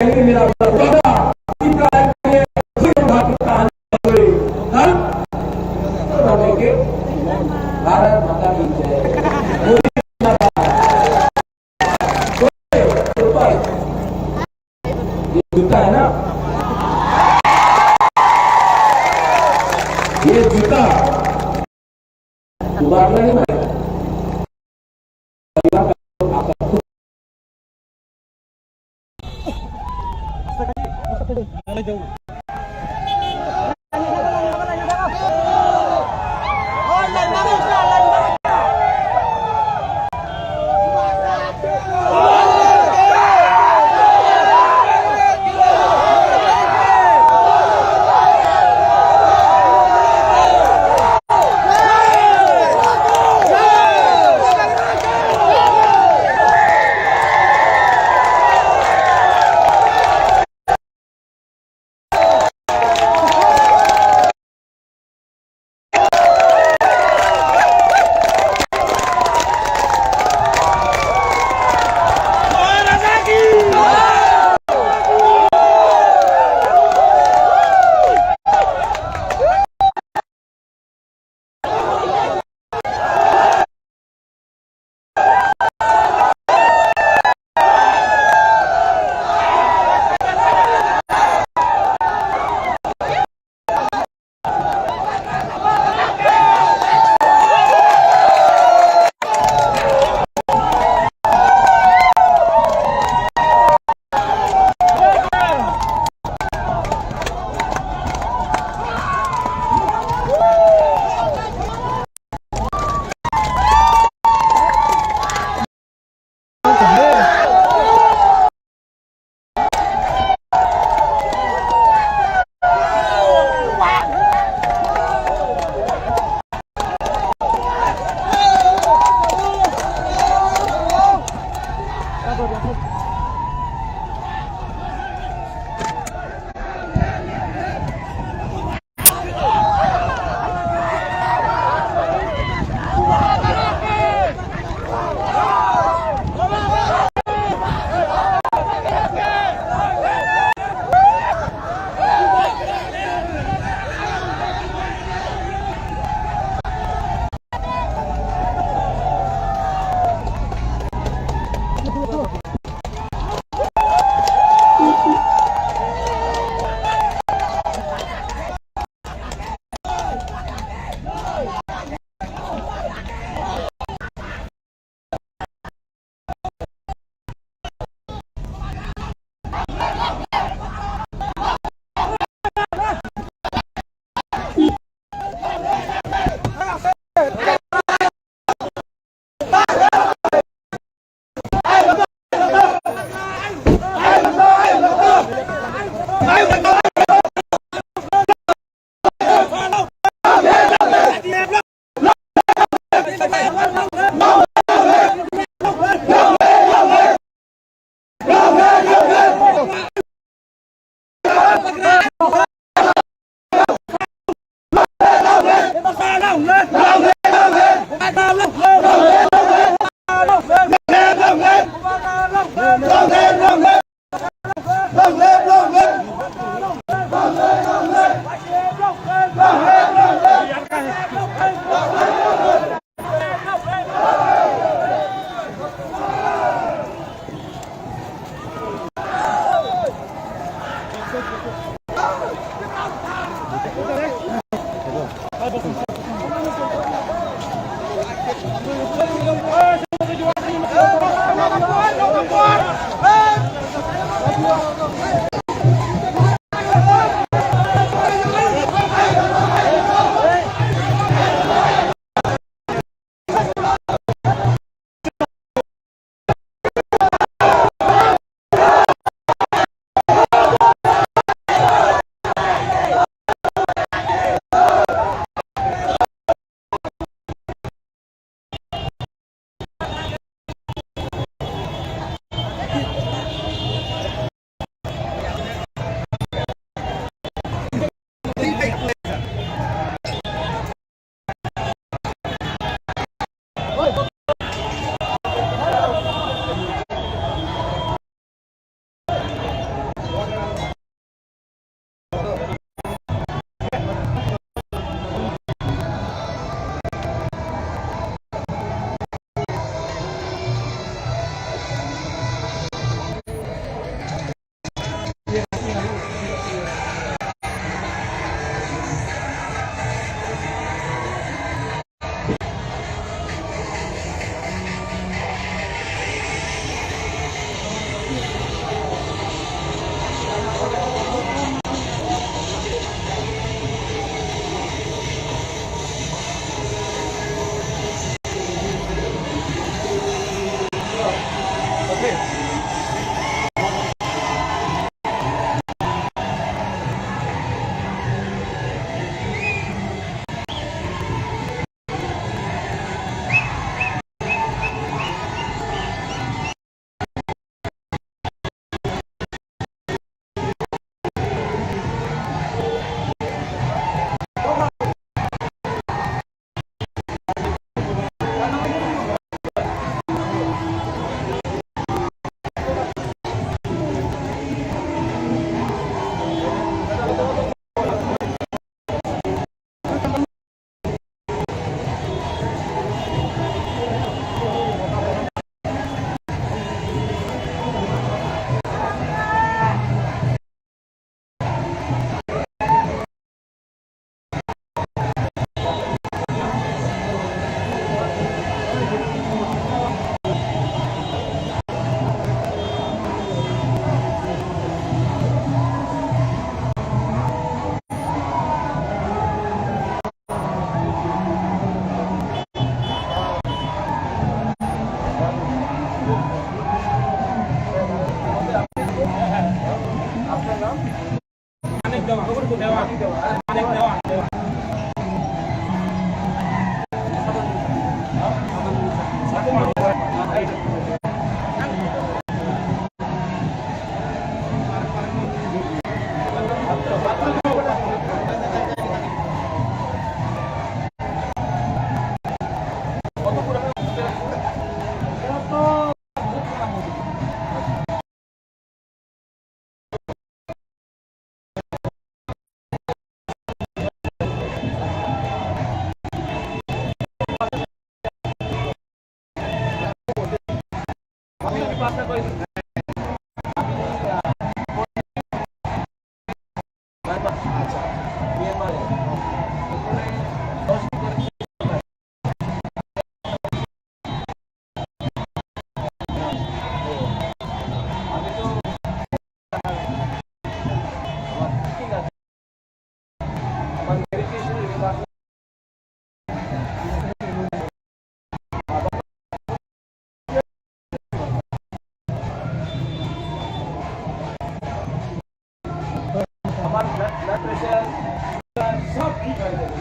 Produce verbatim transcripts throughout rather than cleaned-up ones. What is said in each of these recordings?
नहीं मिला, बता, इब्राहिम के जीवन भर की कहानी। भारत माता की जय। ये जूता है ना, ये जूता उतारना ही पड़ेगा। আমার ব্লাড, ব্লাড প্রেশার, সুগার সব ঠিক হয়ে যাবে।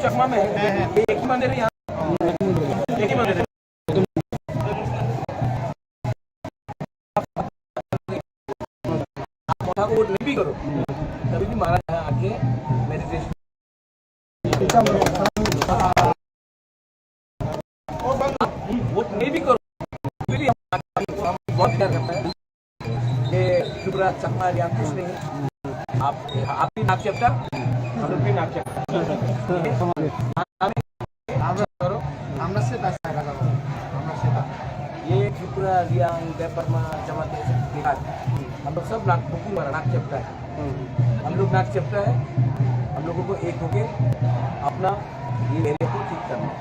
चकमा में है। ये एक ही मंदिर है यहाँ। एक ही मंदिर है। आप वहाँ को वोट नहीं भी करो, तभी भी महाराज यहाँ आके मेडिटेशन। वोट नहीं भी करो, फिर भी हम, हम बहुत प्यार करते हैं। ये त्रिपुरा चकमा रियांग कुछ नहीं है। आप, आप भी नाक चपटा, हम लोग भी नाक चपटा। আমরা সেটা চাই, আমরা সেটা। ये त्रिपुरा रियांग देबबर्मा जमात है, बिहार। हम लोग सब नाक बुकिंग वाला नाक चपटा है। हम लोग नाक चपटा है। हम लोगों को एक होके अपना ये मेले को ठीक करना है।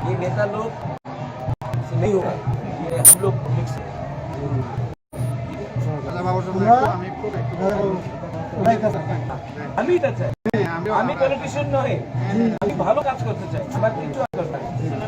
ये नेता लोग से नहीं होगा, ये हम लोग पब्लिक से। দাদা বাবুর জন্য একটু, আমি একটু, একটু আমি এটা চাই। হ্যাঁ, আমিও আমি আমার পলিটিশিয়ান নয়, আমি ভালো কাজ করতে চাই, আমার কিছু আর দরকার নেই।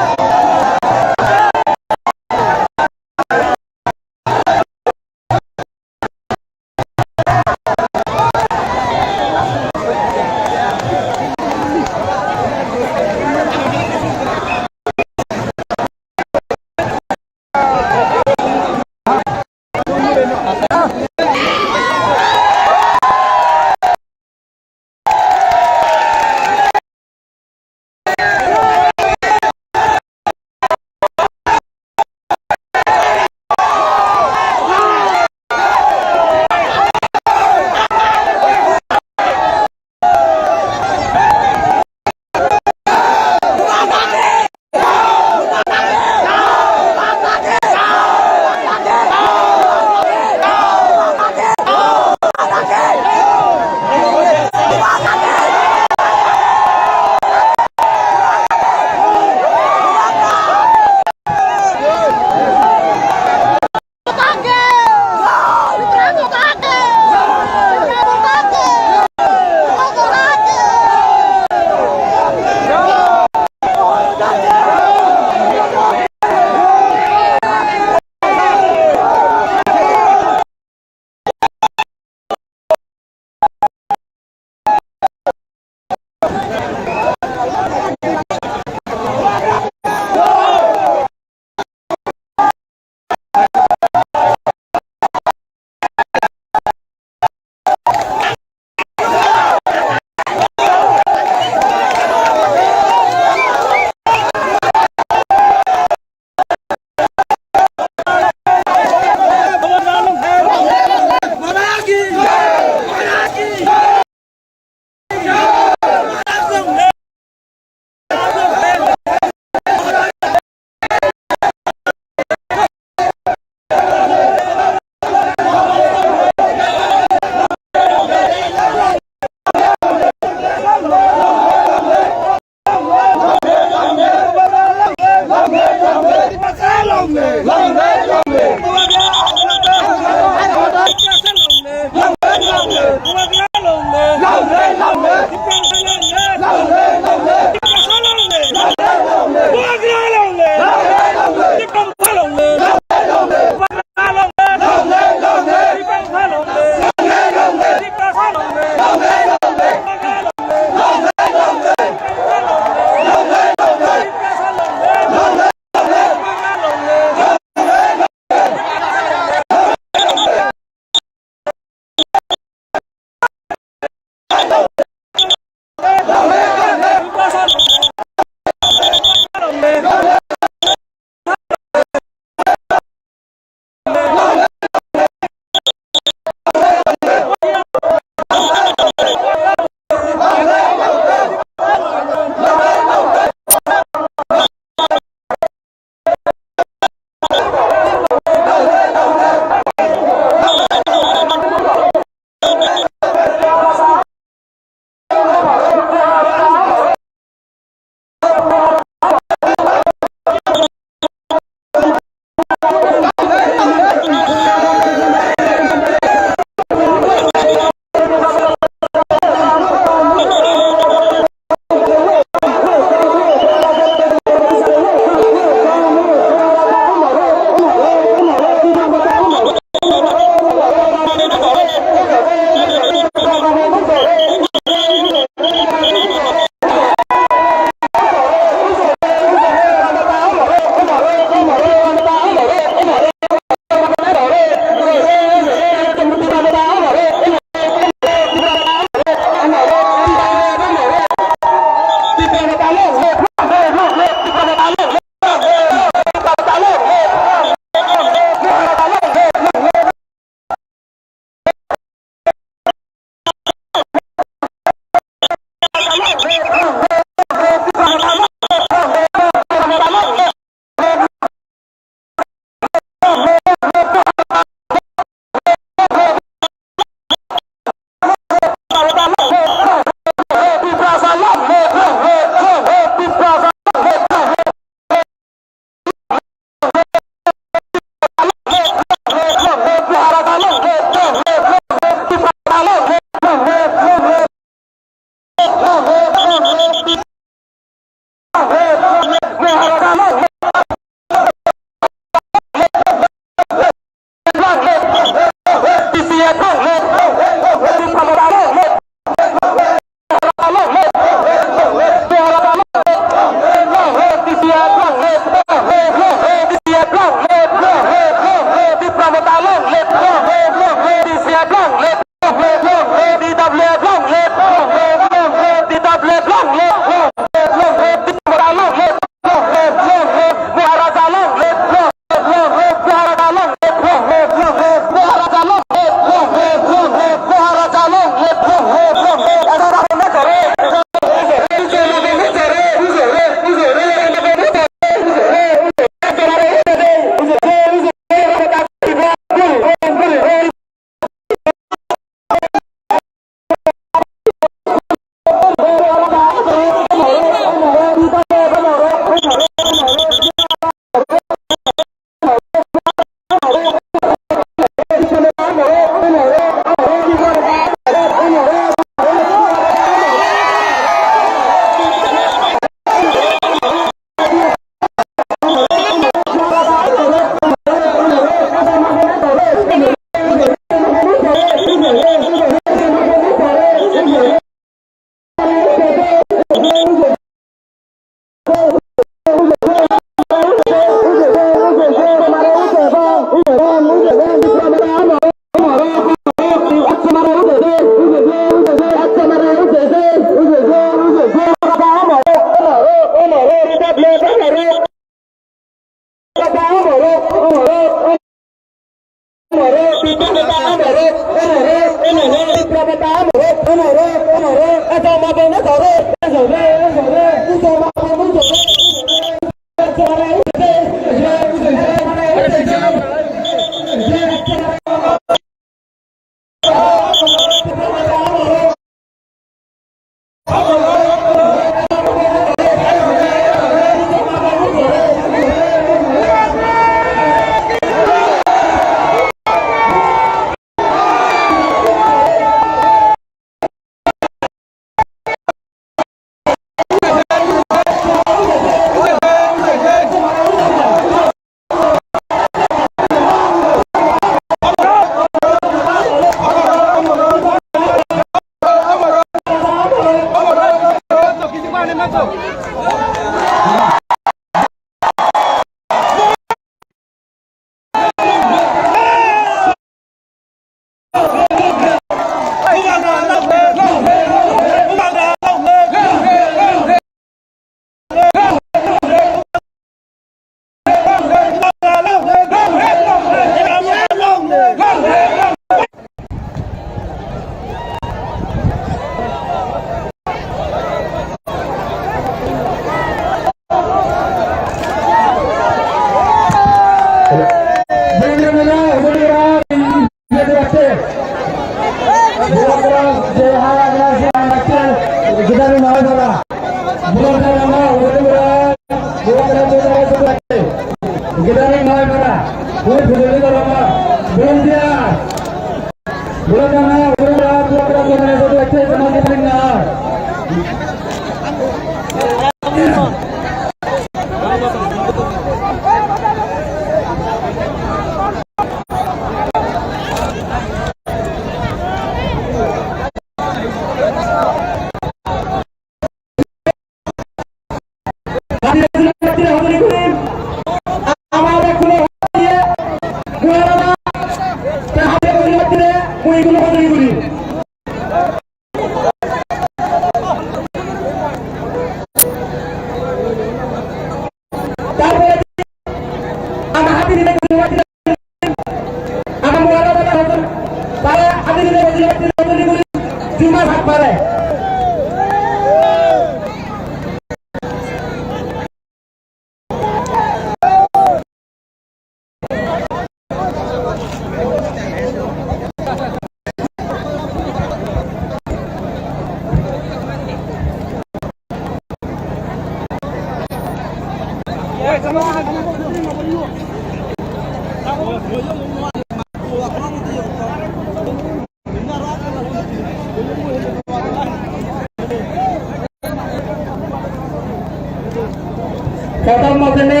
Kotor mokene,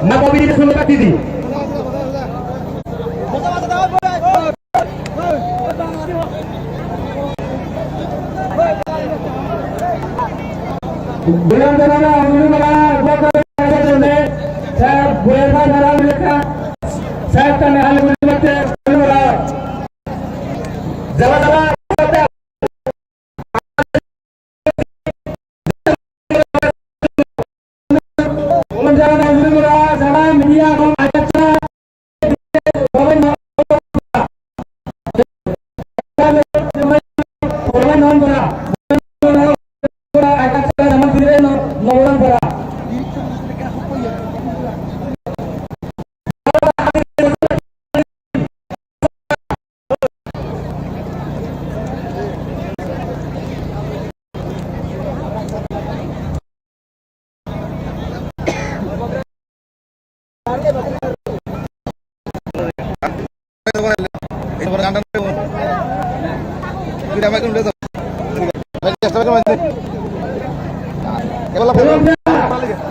Nakobi di sunni katidi. Bulan Janana, Bulan Janana, Bulan Janana, Bulan Janana, Bulan Janana, Bulan Janana, Jala jala,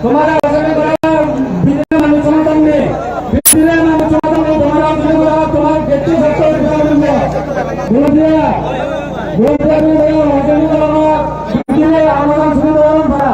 Tomar aljana kora, bidire manu choma tangni, bidire manu choma tangni, tomar aljana kora, tomar getto sakto kora. Gulundia, gulundia, gulundia, aljana kora, bidire aljana kora.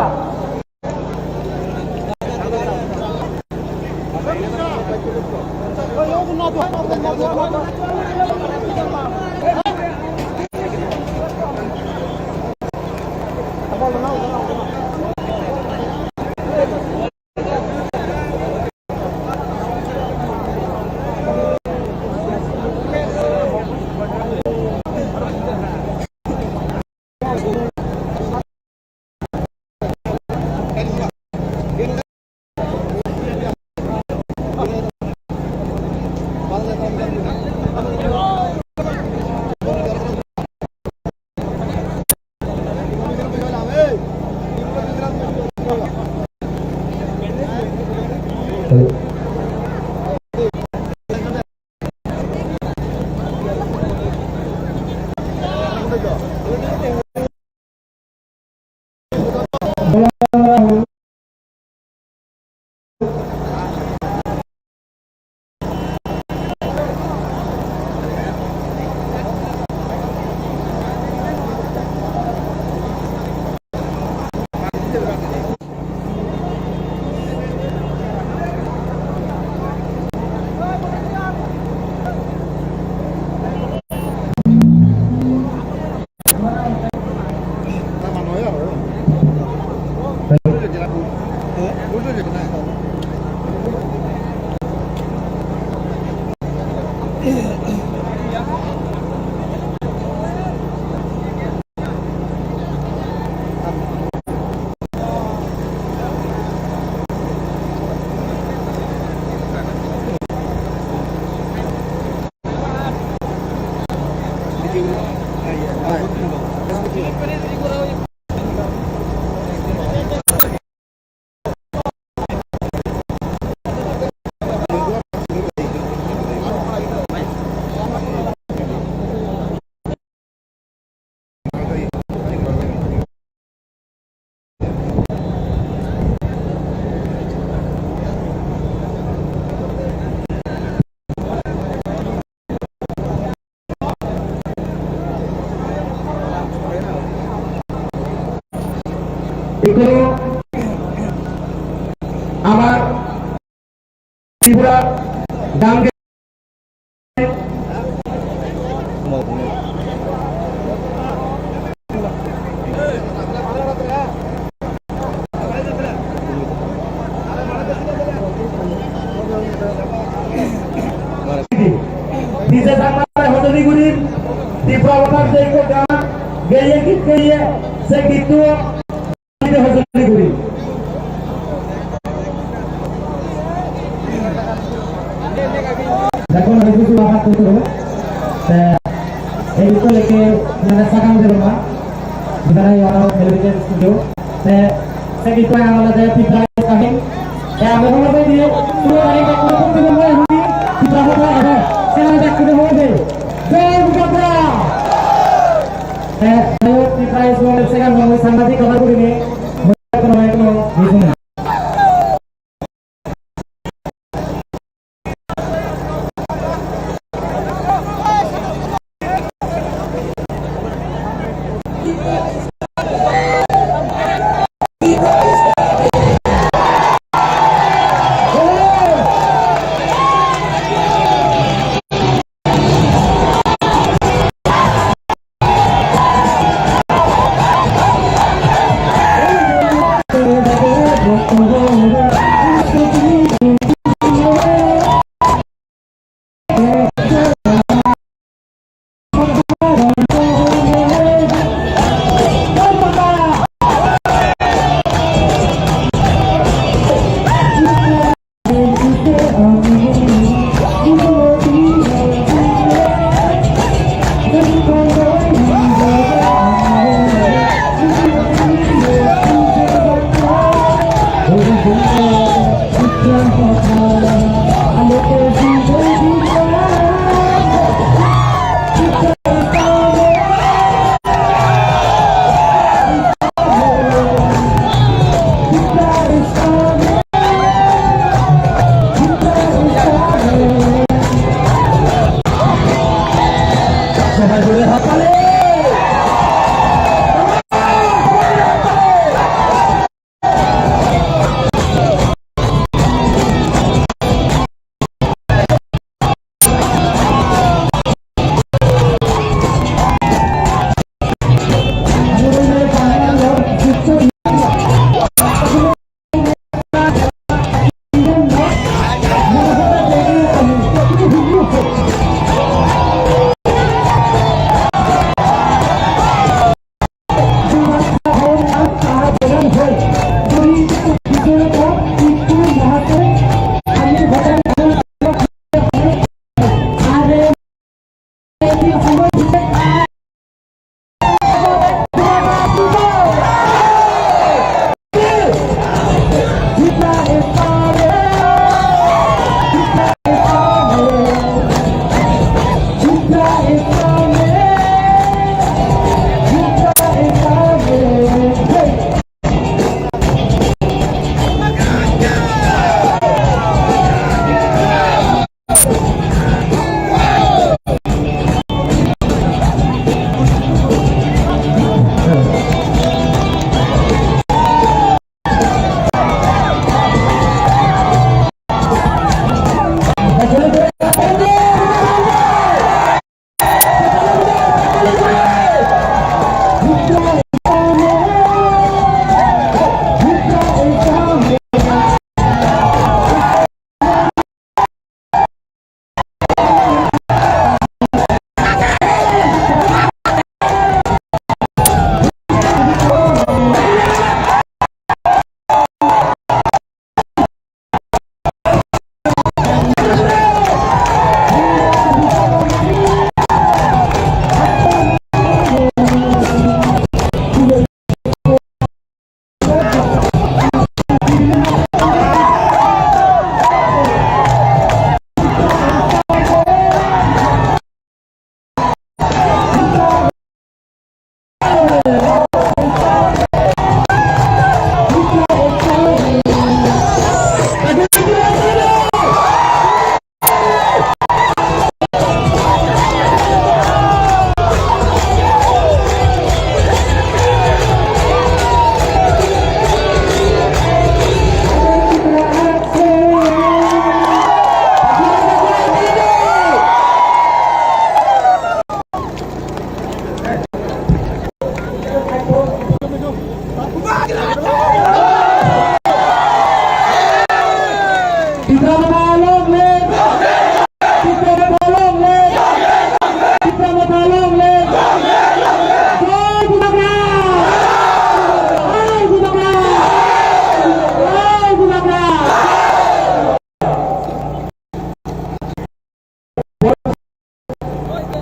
Tripura, Gangge. Nije Changma hojoli guri, Tripura Motha je ko gan geye git geye, se gitu. Te, ei ko leke nana sakang de ma. Bidara yara television studio. Te, segi ko ang la de pitra kahin. Te, amo ko de, tu ari ko ko ko mo ni pitra ko ko. Sela de ko mo de. Jai Bugabra. Eh, ayo, kita isu sega mo sangati kabar ko ni.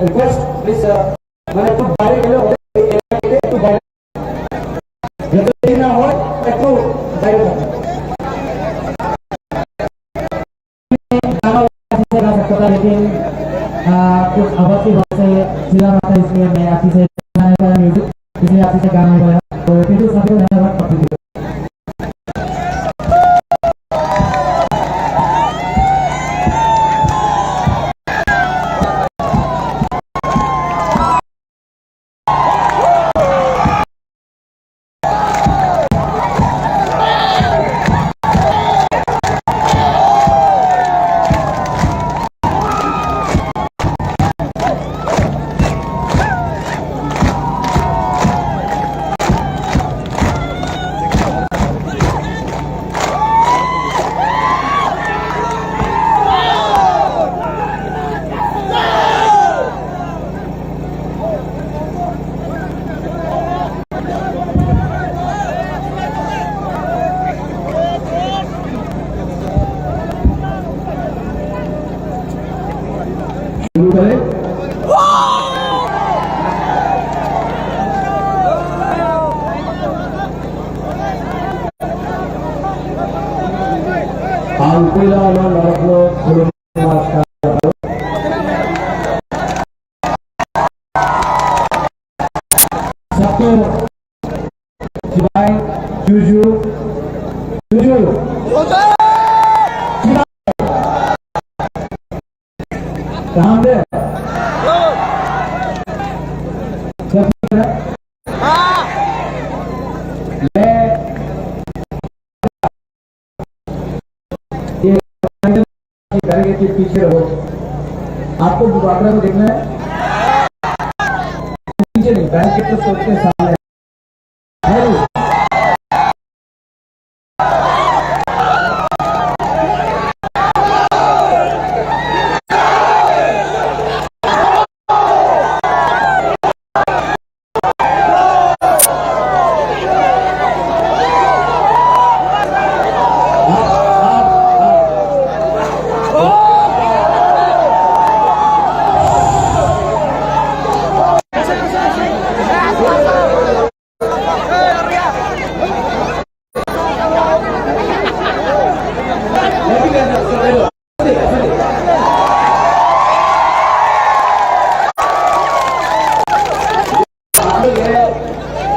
Request, please, uh, মানে একটু বাইরে গেলে ওদের এই এলাকা থেকে একটু বাইরে, যাতে দেরি না হয়, একটু বাইরে থাকবেন। गाना वाला पीछे गा सकता था, लेकिन, आ, कुछ आवाज की वजह से चिल्ला रहा था, इसलिए मैं आप पीछे गाने का म्यूजिक, इसलिए आप पीछे गाना नहीं पाया। तो फिर भी सभी को धन्यवाद। Ang puila ano norokno khulumma. Sabto, Sibai, Juju, Juju. Sibai. Kaham de? Siap de? ये बैरिकेड के पीछे रहो। आपको बुबागरा को देखना है। पीछे नहीं, बैरिकेड के सबके सामने।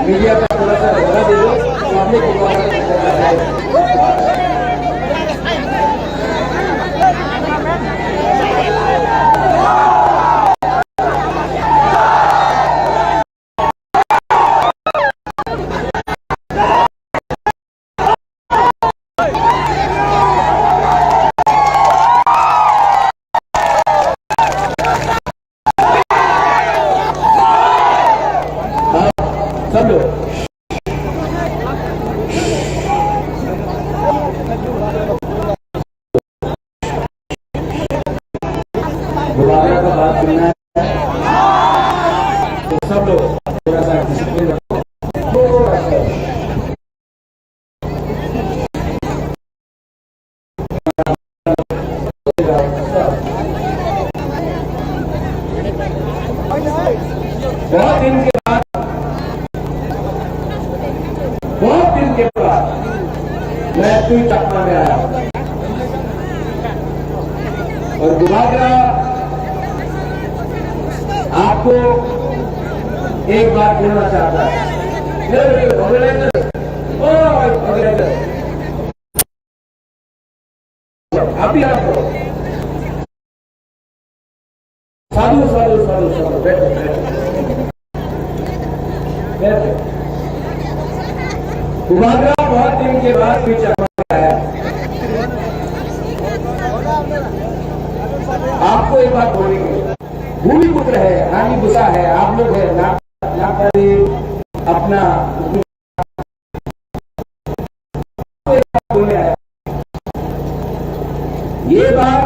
मीडिया का थोड़ा सा हवाला दे दो, पब्लिक को सब लोग। दोबारा का बात सुनना है। तो सब लोग थोड़ा सा डिसिप्लिन रखो। थोड़ा सा। बहुत दिन के बाद, बहुत दिन के बाद मैं तुई चकमा में आया हूँ। और बुबागरा, आपको एक बात बोलना चाहता है। ये, ये ऑर्गेनाइजर, ओ ऑर्गेनाइजर, अभी आप करो। साधु, साधु, साधु, साधु, बैठो, बैठो। बैठो। बुबागरा बहुत दिन के बाद भी चकमा आया। आपको एक बात बोलेंगे, भूमिपुत्र है, रानी बुसा है, आप लोग है, ना, ना करें अपना ये बार,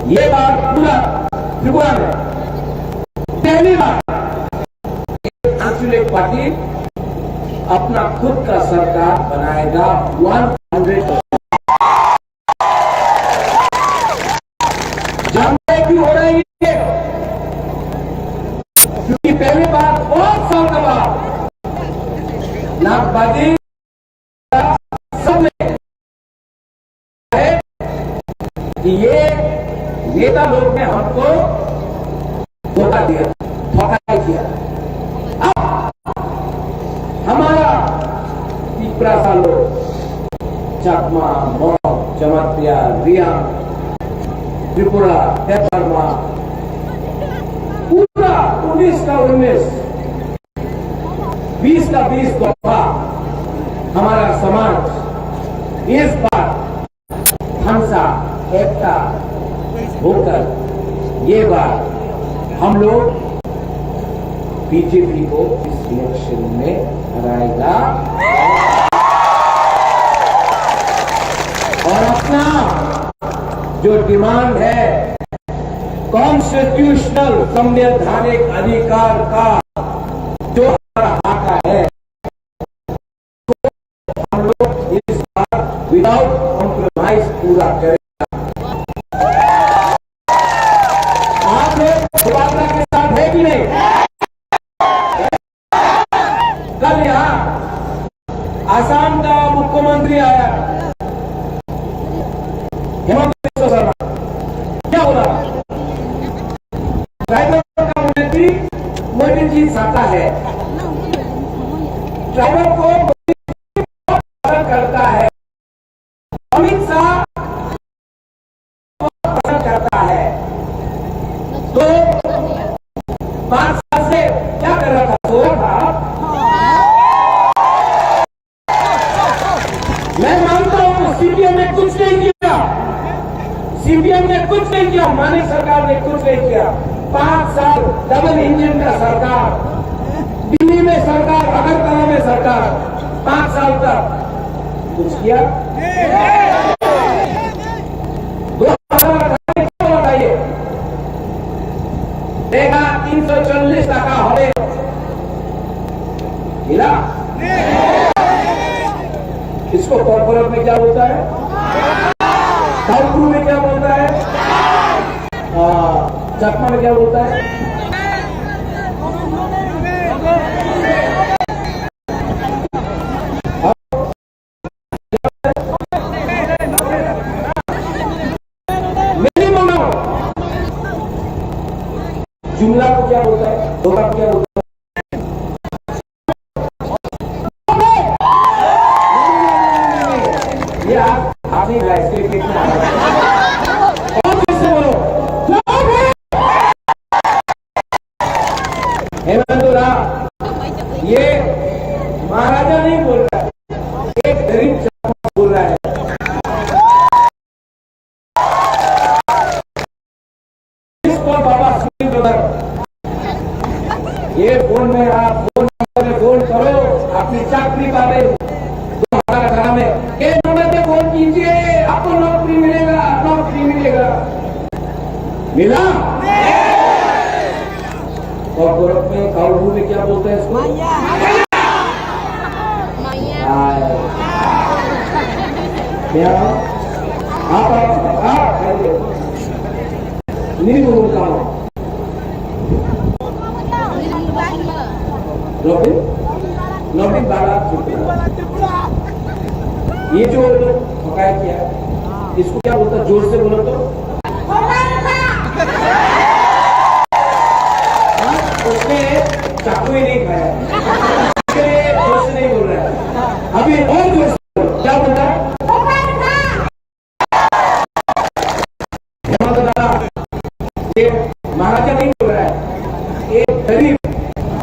ये बार पूरा त्रिपुरा में पहली बार आंचलिक पार्टी अपना खुद का सरकार बनाएगा। One hundred percent. जानते क्यों? पहली बार बहुत साल के बाद नाथबादी सब में है कि ये नेता लोग ने हमको धोखा दिया, धोखा दिया। अब हमारा तिप्रासा लोग, चकमा, मग, जमातिया, रियांग, त्रिपुरा, देबबर्मा, पूरा उन्नीस का उन्नीस, बीस का बीस दफा हमारा समाज इस बार हंसा एकता होकर ये बार हम लोग बीजेपी को इस इलेक्शन में हराएगा। और अपना जो डिमांड है, कॉन्स्टिट्यूशनल संवैधानिक अधिकार का जो हमारा हक है, हम लोग इस बार विदाउट कॉम्प्रोमाइज पूरा करेगा। आप लोग सुभावना के साथ है कि नहीं? कल यहाँ आसाम का मुख्यमंत्री आया, हिमंत बिस्व शर्मा, क्या बोला? ट्राइबल का उन्नति मोदी जी चाहता है, ट्राइबल को मोदी जी बहुत पसंद करता है। अमित शाह बहुत पसंद करता है। तो पांच साल से क्या कर रहा था? सो रहा था। मैं मानता हूं, सीपीएम ने कुछ नहीं किया, सीपीएम ने कुछ नहीं किया, मानिक सरकार ने कुछ नहीं किया। पांच साल डबल इंजन का सरकार, दिल्ली में सरकार, अगरतला में सरकार, पांच साल तक कुछ किया? दो हजार अठारह में क्या हुआ था ये? देखा, तीन सौ चालीस टका हमें मिला। इसको कॉर्पोरेट में क्या बोलता है? काउंटू में क्या बोलता है? आ, चकमा में क्या बोलता है? मिनिमम जुमला को क्या बोलता है? धोखा को क्या बोलता है? ये आप, आप ही राइस के कितना है? और फिर से बोलो। हेमंत राव, ये महाराजा नहीं बोल रहा है, एक गरीब चकमा बोल रहा है। इसको बाबा सुनील ब्रदर, ये फोन में आप फोन नंबर में फोन करो, अपनी चाकरी पावे दो हजार अठारह में। ये नंबर पे फोन कीजिए, आपको नौकरी मिलेगा, नौकरी मिलेगा। मिला? और गोरख में, काउंटू में क्या बोलते हैं इसको? माया। माया। क्या? आप, आप, आप, नहीं बोलता हूँ। रॉबिन? रॉबिन बाला त्रिपुरा। ये जो लोग ठगाया किया, इसको क्या बोलता है? जोर से बोलो तो। हाँ, उसने चाकू ही नहीं खाया। इसके लिए जोर से नहीं बोल रहा है। अभी और जोर से बोलो। क्या बोलता है? ये महाराजा नहीं बोल रहा है, एक गरीब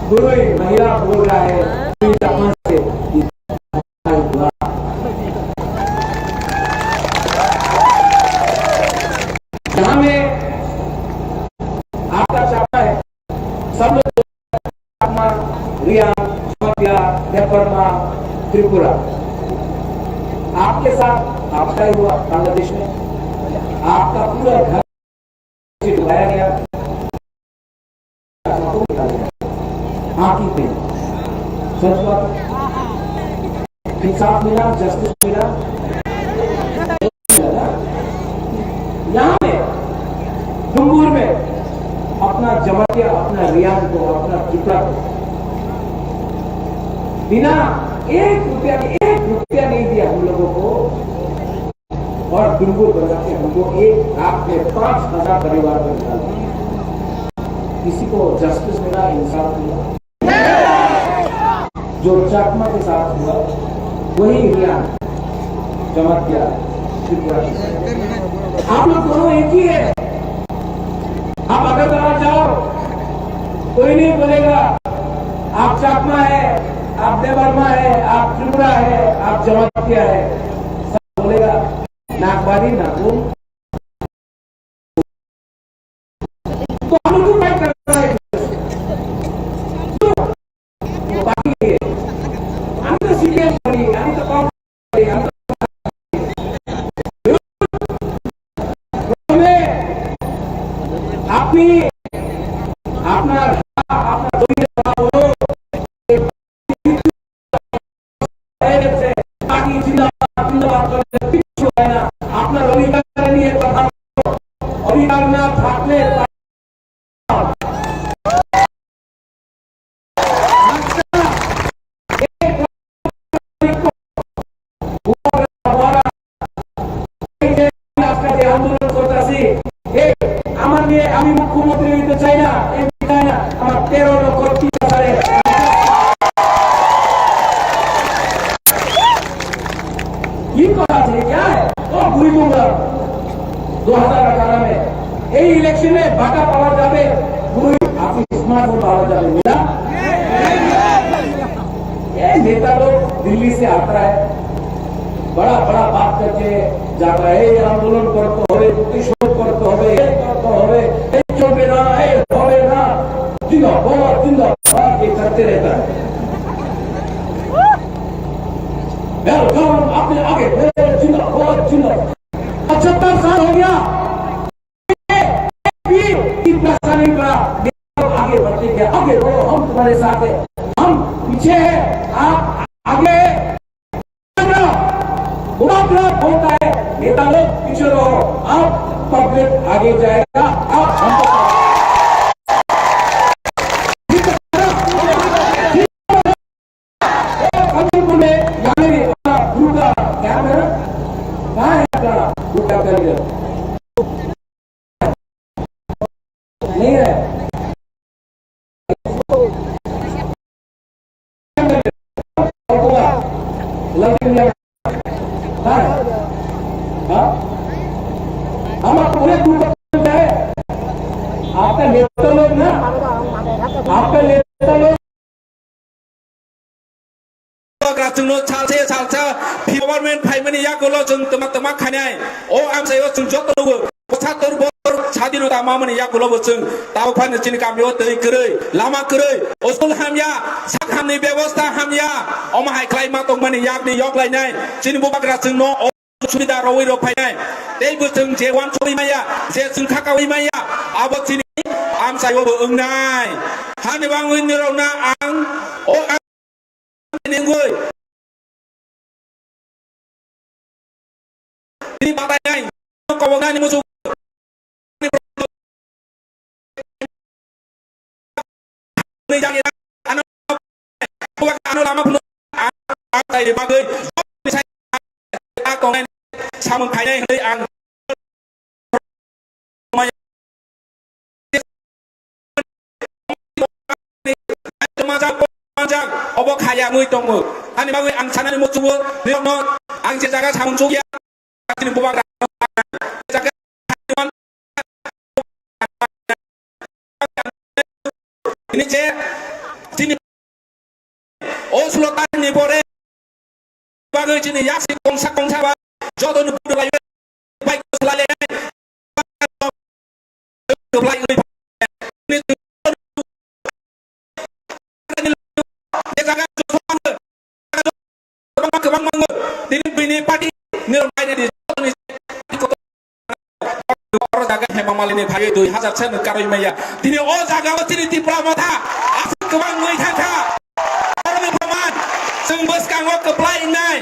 पुरुष महिला बोल रहा है, कोई जमात से हुआ। यहाँ में आपका चाहता है, सब लोग चकमा, रियांग, जमातिया, देबबर्मा, त्रिपुरा। आपके साथ आपदा हुआ बांग्लादेश में, आपका पूरा घर से डुबाया गया, आंखी पे। सच बात। इंसाफ मिला, जस्टिस मिला। यहाँ में, डुंगुर में, अपना जमातिया, अपना हरियाणा को, अपना त्रिपुरा को। बिना एक रुपया, एक रुपया नहीं दिया हम लोगों को। और बिल्कुल बना के हमको एक रात में पाँच हज़ार परिवार को निकाल दिया। किसी को जस्टिस मिला, इंसाफ मिला? जो चाकमा के साथ हुआ, वही हुआ जमातिया त्रिपुरा के साथ। आप लोग दोनों एक ही है। आप अगरतला जाओ, कोई नहीं बोलेगा आप चाकमा है, आप देवर्मा है, आप त्रिपुरा है, आप जमातिया है। सब बोलेगा नागवादी, नागोल। तो हम लोग को फाइट करना है। क्यों? वो बाकी है। हम तो सीपीएम बनी, हम तो कांग्रेस बनी, हम तो हमें अपनी, अपना, अपना জমিয়ে কথা বলো। জিন্দাবাদ, জিন্দাবাদ করে কিচ্ছু হয় না। আপনার অধিকার নিয়ে কথা বলো। অধিকার না থাকলে এই যে আজকে যে আন্দোলন করতেছি, এ, আমার নিয়ে আমি মুখ্যমন্ত্রী হইতে চাই না, এমপি চাই না, আমার তেরো লক্ষ তিরিশ হাজারে কি করা আছে? क्या है? ও বুড়ি তোমরা दो हज़ार अठारह में এই ইলেকশনে বাটা পাওয়া যাবে, বুড়ি আপনি স্মার্টফোন পাওয়া যাবে, মিলা? ये नेता लोग दिल्ली से आता है, बड़ा बड़ा बात करके जाता है, ये आंदोलन करते हुए, प्रतिशोध करते हुए, ये करते हुए, ये चलबे ना, ये होबे ना, जिंदाबाद, जिंदाबाद, ये करते रहता है। वेलकम, आपने आगे बढ़े, जिंदाबाद, जिंदाबाद। पचहत्तर साल हो गया, भी इतना साल नहीं पड़ा। आगे बढ़ते गया, आगे बढ़ो, हम तुम्हारे साथ हैं, हम पीछे हैं, आप आगे बढ़ो। बुढ़ा बुढ़ा बोलता है, नेता लोग पीछे रहो, आप पब्लिक आगे जाएगा, आप हमको कमिंग में यहाँ नहीं, अपना गुरु का क्या है? कहाँ है अपना गुरु का करियर? नहीं है। हाँ? हाँ? हम आपको बोले गुरु का करियर है। आपका नेता लोग ना, आपका नेता लोग Bubagra chwngno salsa salsa government phaimani yagulo chwng twma twma khainai. O amchaio chwng joto nugo. Posator bor sadinota mamani yagulo bo chwng. Tabuk phano chini kamio twi kwrwi, lama kwrwi, school hamya, sak hamni bebosta hamya. Omo hai khlai ma tongmani yakni yoklainai. Chini bubagra chwngno o subida rwi rok phainai. Tei bo chwng je uansugwi maya, je chwng khakawi maya, abo chini amchaio bo wngnai. Hani bangwi nirokna ang o Ningoi. Ni batai nai. Kobok nani musu. Ni jang ya. Ano. Ano lama pun. Ang tai bagoi. Ang tongai. Samung kai nai ang. Majak, majak, obo khaya mui tongo. Ani bagwi ang sanani muchugo, nirokno ang je jaga samung chukya, chini bubagra jaga ini je, chini O sulo tani ni pore bagwi chini yaksi kongsa kongsa ba joto ni budu lai bai ko sula le. Kwplai wi. Ni jaga joto kwbangma kwbangma tini bini party ni rok naina di joto ni Oro jaga hema malini phaiwi dui hazar sen karwi maya. Tini o jaga o chini Tipra Motha aswk kwbang wngwi thangkha. Oroni phaman chwng bwskango kwplai wngnai.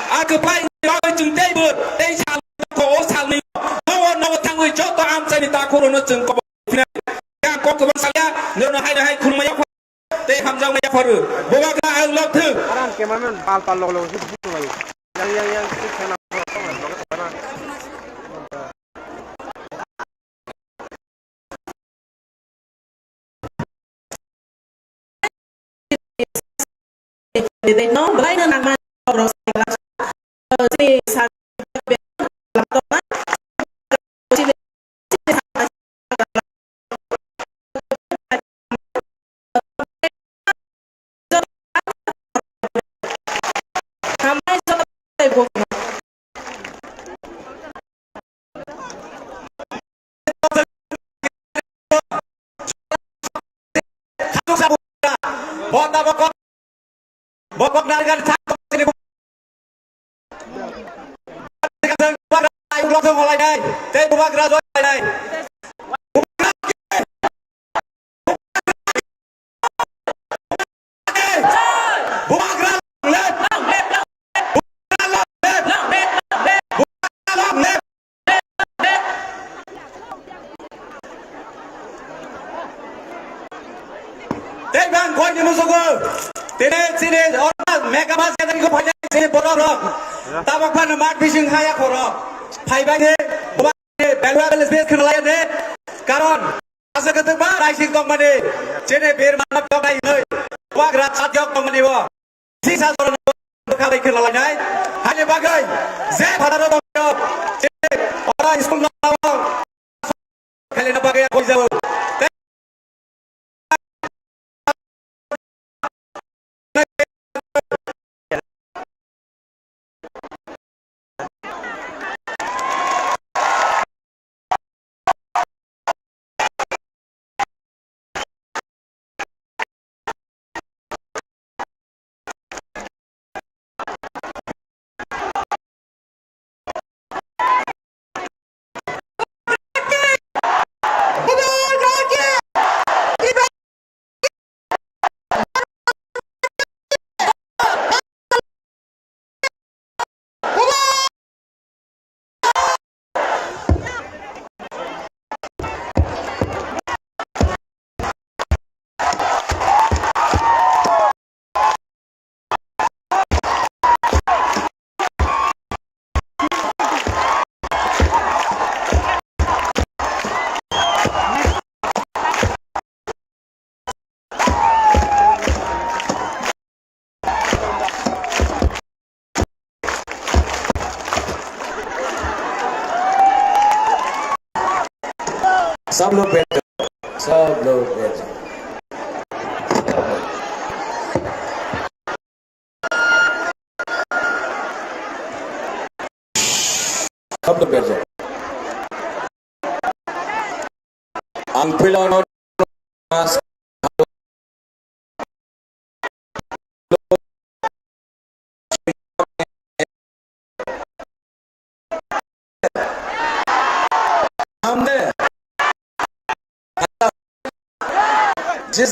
A kwplai wngwi bagwi chwng teibo tei sal o salni nogo nogo thangwi joto amchaini takhukrokno chwng kobor phinai. Ang kok kwbang salya, nono haino Bubagra ang lok thung. Aram cameraman pal pal log log se buku lai. Yang yang yang se khana. No, belai no nangma borok se Bo tabok, bo kok narigan sak sini. Bubagra ai ulo thong holai nai, tei bubagra joi holai nai. Bubagra long live! Bubagra long live! Bubagra long live! Tei bang koi ni musugo. Tini chini orna mega mas gadang ko phai chini borok rok. Tabok phano mat bising haya khoro. Phai bai de, bubagra de, belwa beles bes khna lai de. Karon asa kete ba raising tong mani. Chini bir manap tong nai noi. Bubagra chat yok tong mani bo. Sisa jorano bwkha bai khela lainai. Haini bagwi je phataro tongmani rok, je ora school no khelina bagwi koi jabo. सब लोग बैठ जाओ, सब लोग बैठ जाओ। सब लोग बैठ जाओ। Ang pilon हमने जिस